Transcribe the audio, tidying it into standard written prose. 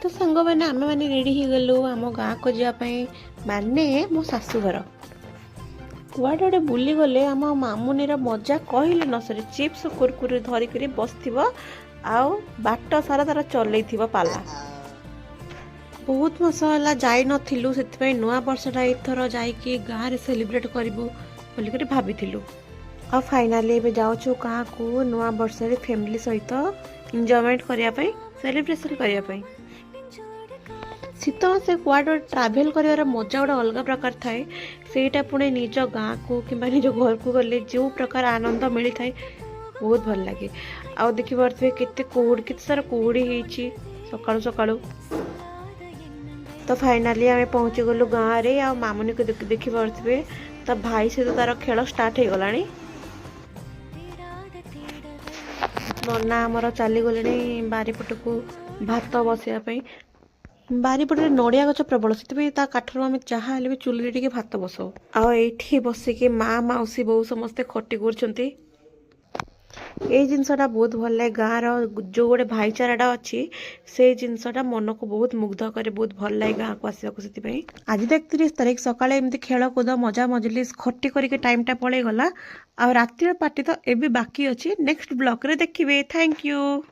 ତ ସାଙ୍ଗମାନେ, ଆମେମାନେ ରେଡ଼ି ହେଇଗଲୁ ଆମ ଗାଁକୁ ଯିବା ପାଇଁ, ମାନେ ମୋ ଶାଶୁଘର। କୁଆଡ଼େ ଗୋଟେ ବୁଲିଗଲେ ଆମ ମାମୁନିର ମଜା କହିଲେ ନ ସରେ। ଚିପ୍ସ, କୁରକୁରି ଧରିକରି ବସିଥିବ ଆଉ ବାଟ ସାରା ତାର ଚଲେଇଥିବ ପାଲା। ବହୁତ ମାସ ହେଲା ଯାଇନଥିଲୁ, ସେଥିପାଇଁ ନୂଆ ବର୍ଷଟା ଏଇଥର ଯାଇକି ଗାଁରେ ସେଲିବ୍ରେଟ୍ କରିବୁ ବୋଲିକରି ଭାବିଥିଲୁ। ଆଉ ଫାଇନାଲି ଏବେ ଯାଉଛୁ ଗାଁକୁ ନୂଆ ବର୍ଷରେ ଫ୍ୟାମିଲି ସହିତ ଏନ୍ଜୟମେଣ୍ଟ କରିବା ପାଇଁ, ସେଲିବ୍ରେସନ୍ କରିବା ପାଇଁ। ଶୀତ ମାସେ କୁଆଡ଼େ ଗୋଟେ ଟ୍ରାଭେଲ୍ କରିବାର ମଜା ଗୋଟେ ଅଲଗା ପ୍ରକାର ଥାଏ। ସେଇଟା ପୁଣି ନିଜ ଗାଁକୁ କିମ୍ବା ନିଜ ଘରକୁ ଗଲେ ଯେଉଁ ପ୍ରକାର ଆନନ୍ଦ ମିଳିଥାଏ, ବହୁତ ଭଲ ଲାଗେ। ଆଉ ଦେଖିପାରୁଥିବେ କେତେ କୁହୁଡ଼ି, କେତେ ସାରା କୁହୁଡ଼ି ହେଇଛି ସକାଳୁ ସକାଳୁ। ତ ଫାଇନାଲି ଆମେ ପହଞ୍ଚିଗଲୁ ଗାଁରେ। ଆଉ ମାମୁନିକୁ ଦେଖିପାରୁଥିବେ, ତା ଭାଇ ସହିତ ତାର ଖେଳ ଷ୍ଟାର୍ଟ ହେଇଗଲାଣି। ନନା ଆମର ଚାଲିଗଲେଣି ବାରିପଟକୁ ଭାତ ବସେଇବା ପାଇଁ। ବାରିପଟରେ ନଡ଼ିଆ ଗଛ ପ୍ରବଳ, ସେଥିପାଇଁ ତା କାଠରୁ ଆମେ ଯାହା ହେଲେ ବି ଚୁଲିରେ ଟିକେ ଭାତ ବସାଉ। ଆଉ ଏଇଠି ବସିକି ମା, ମାଉସୀ, ବୋଉ ସମସ୍ତେ ଖଟି କରୁଛନ୍ତି। ଏଇ ଜିନିଷଟା ବହୁତ ଭଲ ଲାଗେ। ଗାଁର ଯେଉଁ ଗୋଟେ ଭାଇଚାରାଟା ଅଛି, ସେଇ ଜିନିଷଟା ମନକୁ ବହୁତ ମୁଗ୍ଧ କରେ। ବହୁତ ଭଲ ଲାଗେ ଗାଁକୁ ଆସିବାକୁ ସେଥିପାଇଁ। ଆଜି ତ 31 ତାରିଖ, ସକାଳେ ଏମିତି ଖେଳକୁଦ, ମଜା ମଜଲିସ, ଖଟି କରିକି ଟାଇମ୍ଟା ପଳେଇଗଲା। ଆଉ ରାତିର ପାର୍ଟି ତ ଏବେ ବାକି ଅଛି, ନେକ୍ସଟ ବ୍ଲଗ୍ରେ ଦେଖିବେ। Thank you.